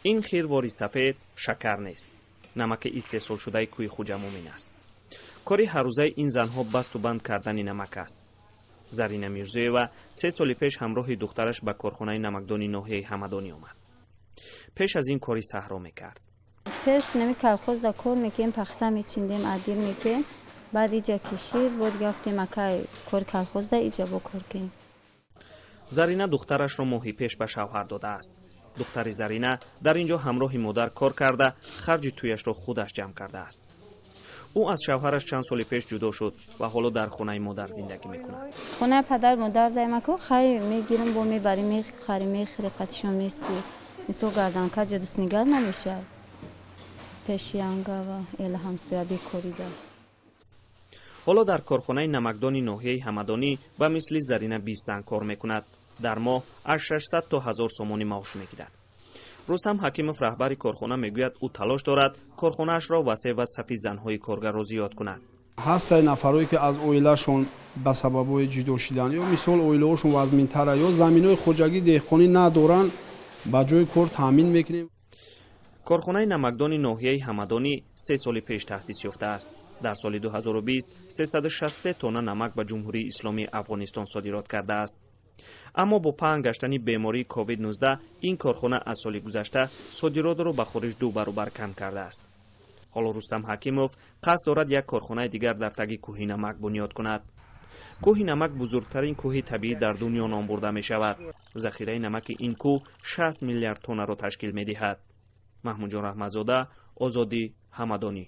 Ин хирвори сафед шакар нест, намаки истеҳсолшудаи кӯҳи Хуҷамӯмин аст. Кори ҳаррӯзаи ин занҳо басту банд кардани намак аст. Зарина Мирзоева 3 соли пеш ҳамроҳи духтараш ба корхонаи намакдони ноҳияи Ҳамадонӣ омад. Пеш аз ин кори саҳро мекард. Пеш нами колхозда кор мекунем, пахта мечиндем, адир мекунем. Баъд иҷа кишид, бод гафтем, акай кори колхозда иҷа бо кор кунем. Зарина духтарашро моҳи пеш ба шавҳар додааст. Духтари Зарина дар ин ҷо ҳамроҳи модар кор карда, харҷи тӯяшро худаш ҷамъ кардааст. Ӯ аз шавҳараш чанд соли пеш ҷудо шуд ва ҳоло дар хонаи модар зиндагӣ мекунад. Хонаи падар модар даймаку хай мегирам, бо мебарем, мехарем, мехӯре, қатишон мести. Мисол, гарданка ҷадиснигар намешавад пеши ангава эла ҳамсоя бекорида. Ҳоло дар корхонаи намакдони ноҳияи Ҳамадонӣ ба мисли Зарина 20 зан кор мекунад. Дар моҳ аз 600 то 1000 сомонӣ маош мегирад. Рустам Ҳакимов, раҳбари корхона, мегӯяд, ӯ талош дорад корхонаашро васеъ ва сафи занҳои коргарро зиёд кунад. Ҳастае нафарое, ки аз оилашон ба сабабҳои ҷудо шидан ё мисол оилаҳошон вазминтара ё заминҳои хоҷагӣ деҳқонӣ надоранд, ба ҷои кор таъмин мекунем. Корхонаи намакдони ноҳияи Ҳамадонӣ 3 соли пеш таъсис ёфтааст. Дар соли 2020 363 тонна намак ба Ҷумҳурии Исломии Афғонистон содирот кардааст. Аммо бо паҳн гаштани бемории COVID-19 ин корхона аз соли гузашта содиротро ба хориҷ ду баробар кам кардааст. Ҳоло Рустам Ҳакимов қасд дорад як корхонаи дигар дар таги кӯҳи намак бунёд кунад. Кӯҳи намак бузургтарин кӯҳи табиӣ дар дунё ном бурда мешавад. Захираи намаки ин кӯҳ 60 миллиард тоннаро ташкил медиҳад. Маҳмудҷон Раҳматзода, Озодӣ, Ҳамадонӣ.